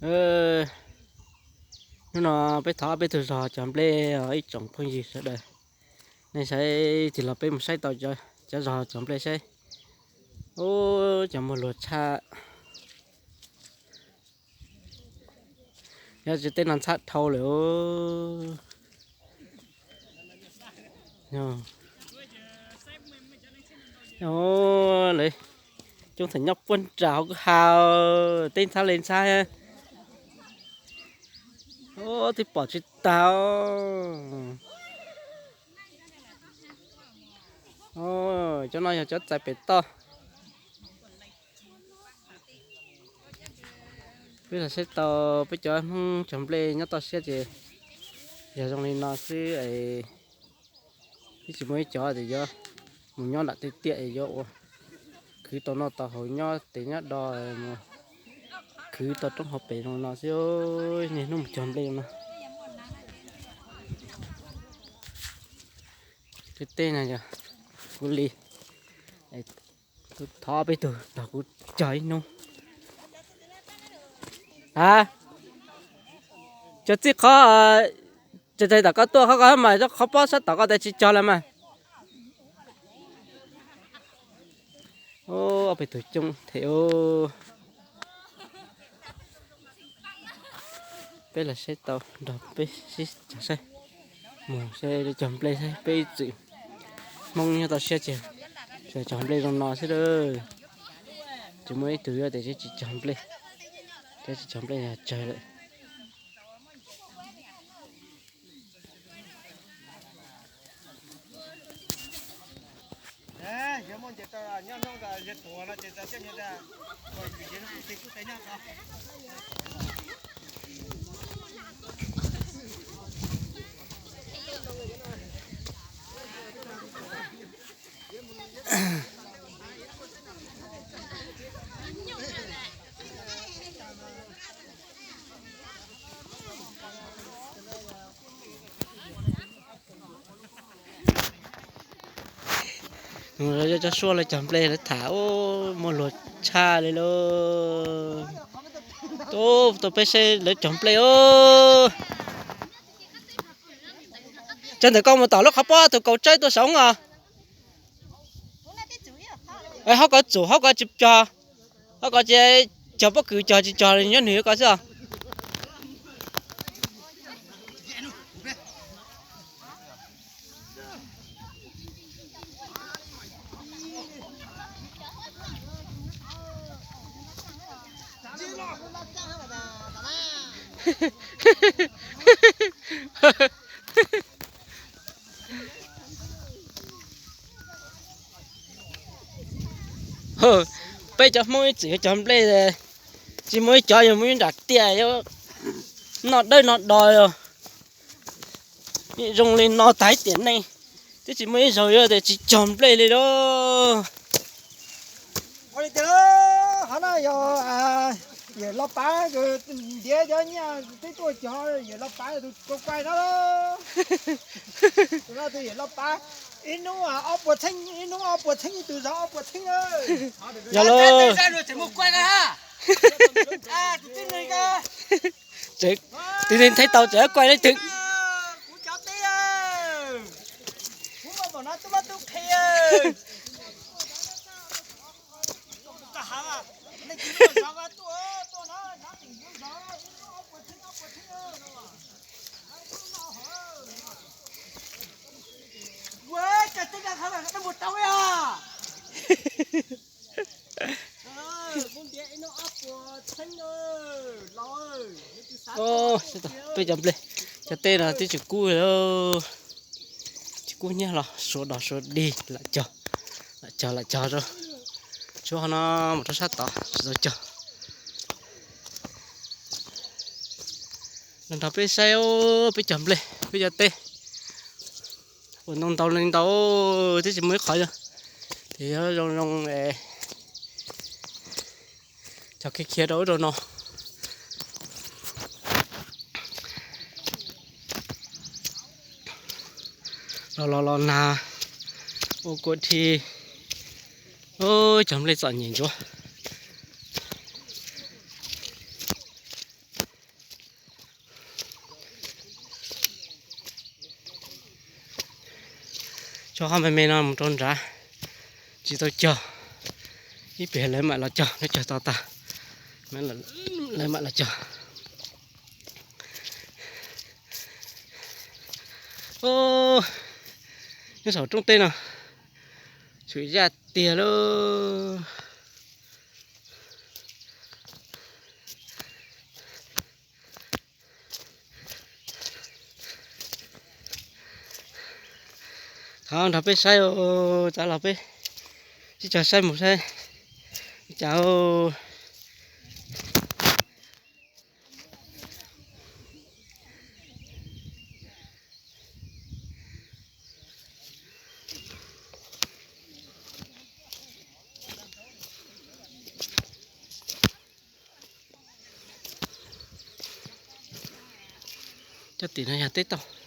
Hnub no peb thov peb tug zog cog nplej os ib tsoom phooj ywg sawv daws. Nej saib, tig los peb mus saib tau cov zog cog nplej saib. Ub, cov muag luag tshaj. Nyob tsis tej no ntxhab dhau lawm. Lawv coob thaum nyob puag nram hauv kwj ha, tej ntxhab li ntxhab. Twb pom tsis tag. Cov no yog cov txais pem toj. Peb los saib tau peb cov Hmoob cog nplej nyob toj siab ces yog zoo li no xwb. Twb tsis muaj ib cov tias yuav mus nyob nram tej tiaj es yuav ua khwv tau noj tau haus nyob tes nyob do mus khwv tau roob hauv pes zoo no xwb. Niaj hnub mus cog nplej no. Tej teb no yog kuv li, kuv thov peb tug nrog kuv cog ib hnub. A, cog txij qhov, tseem tom koj tuaj qhov ko mas qhov pob sab tom koj tas tsis cog lawm mas. Ob peb tug coob thiab. Peb los saib tau nrog peb sib cog saib, mus saib cog nplej saib peb ib txwm Hmoob nyob toj siab ces cog nplej zoo no xwb lawm. Tsis muaj ib tug yuav tias tsis cog nplej, cov tsis cog nplej tsawg lawm. Cov suab lawv cog nplej lawv tham, muaj luag tshaj li lauj. Tuaj peb saib lawv cog nplej os. Tsav ntawm koj mus tom lub qhov pob tus kaus tsawb tuaj saud os. Hauv ko txum hauv ko tsis cog, hauv ko ces cog pob kws cog tsis cog nyob nws ko xwb os. Peb cov Hmoob ib txwm yuav cog nplej, tsis muaj ib cov yuav mus nram tiaj yuav noj dawb noj do. Zoo li no tag ib tiam neej twb tsis muaj ib zaug yuav tias tsis cog nplej li lauj. Ua li tias hov no yog yawm Los Pav ntiav cov nyiaj twb tuaj cog, yawm Los Pav tus kuai kuai no. Tus no tus yawm Los Pav, ib hnub ob puas txheeb, ib hnub ob puas txheeb, ib tug zog ob puas txheeb. Yog los. Tus twg nthe tau tseem kuai leej twg. Peb cov nplej, cov teb no twb tsis kub, tsis kub nyiab los suav dog suav dig lam cog, lam cog lam cog rau. Tshuav qhov no mus rau sab tod tsis tau cog. Nrog peb saib peb cov nplej peb cov teb. Ua ntau ntau li ntau, twb tsis muaj ib qhov yog, ces yuav zoo zoo es cog khiav khiav rau ub rau no. Los los los nag, ua kua dhi, cog nplej txom nyem ntsuav. Rau qhov me me no mus rau nrad tsis tau cog, ib pliag lawv mam los cog, lawv cog tau tas, lawv mam los cog. Nyob saum roob teb no, tshwm zaj tiag lauj. Thov nrog peb saib, txav los peb sib cog saib mus saib cas. Cov tim no yog teb tauj.